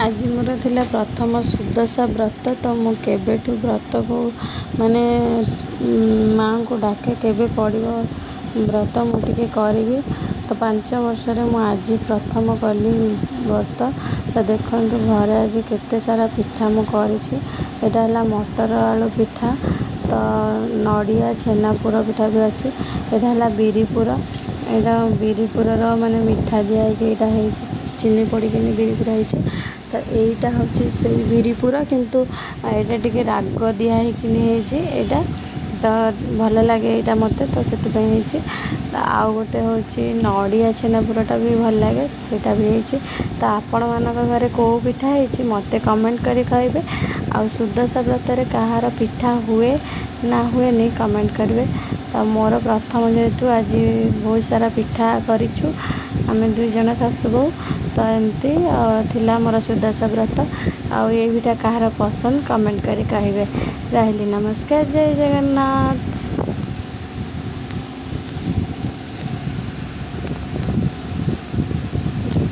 ଆଜି ମୋର ଥିଲା ପ୍ରଥମ ସୁଦଶା ବ୍ରତ। ତ ମୁଁ କେବେଠୁ ବ୍ରତକୁ ମାନେ ମାଆଙ୍କୁ ଡାକେ, କେବେ ପଡ଼ିବ ବ୍ରତ, ମୁଁ ଟିକେ କରିବି। ତ 5 ବର୍ଷରେ ମୁଁ ଆଜି ପ୍ରଥମ କଲି ବ୍ରତ। ତ ଦେଖନ୍ତୁ, ଘରେ ଆଜି କେତେ ସାରା ପିଠା ମୁଁ କରିଛି। ଏଇଟା ହେଲା ମଟର ଆଳୁ ପିଠା, ତ ନଡ଼ିଆ ଛେନା ପୁର ପିଠା ବି ଅଛି। ଏଇଟା ହେଲା ବିରି ପୁର। ଏଇଟା ବିରି ପୁରର ମାନେ ମିଠା ଦିଆ ହେଇକି ଏଇଟା ହେଇଛି, ଚିନି ପଡ଼ିକିନି ବିରି ପୁର ହେଇଛି। ତ ଏଇଟା ହେଉଛି ସେଇ ବିରି ପୁର, କିନ୍ତୁ ଏଇଟା ଟିକେ ରାଗ ଦିଆ ହେଇକିନି ହେଇଛି। ଏଇଟା ତ ଭଲ ଲାଗେ ଏଇଟା ମୋତେ, ତ ସେଥିପାଇଁ ହେଇଛି। ଆଉ ଗୋଟେ ହେଉଛି ନଡ଼ିଆ ଛେନା ପୁରଟା ବି ଭଲ ଲାଗେ, ସେଇଟା ବି ହେଇଛି। ତ ଆପଣମାନଙ୍କ ଘରେ କେଉଁ ପିଠା ହେଇଛି, ମୋତେ କମେଣ୍ଟ କରି କହିବେ। ଆଉ ସୁଦଶା ବ୍ରତରେ କାହାର ପିଠା ହୁଏ ନା ହୁଏନି, କମେଣ୍ଟ କରିବେ। ତ ମୋର ପ୍ରଥମ ଯେହେତୁ, ଆଜି ବହୁତ ସାରା ପିଠା କରିଛୁ ଆମେ ଦୁଇ ଜଣ ଶାଶୁ ବୋହୂ। ତ ଏମିତି ଥିଲା ମୋର ସୁଦଶା ବ୍ରତ। ଆଉ ଏଇ ପିଠା କାହାର ପସନ୍ଦ, କମେଣ୍ଟ କରି କହିବେ। ରହିଲି, ନମସ୍କାର, ଜୟ ଜଗନ୍ନାଥ।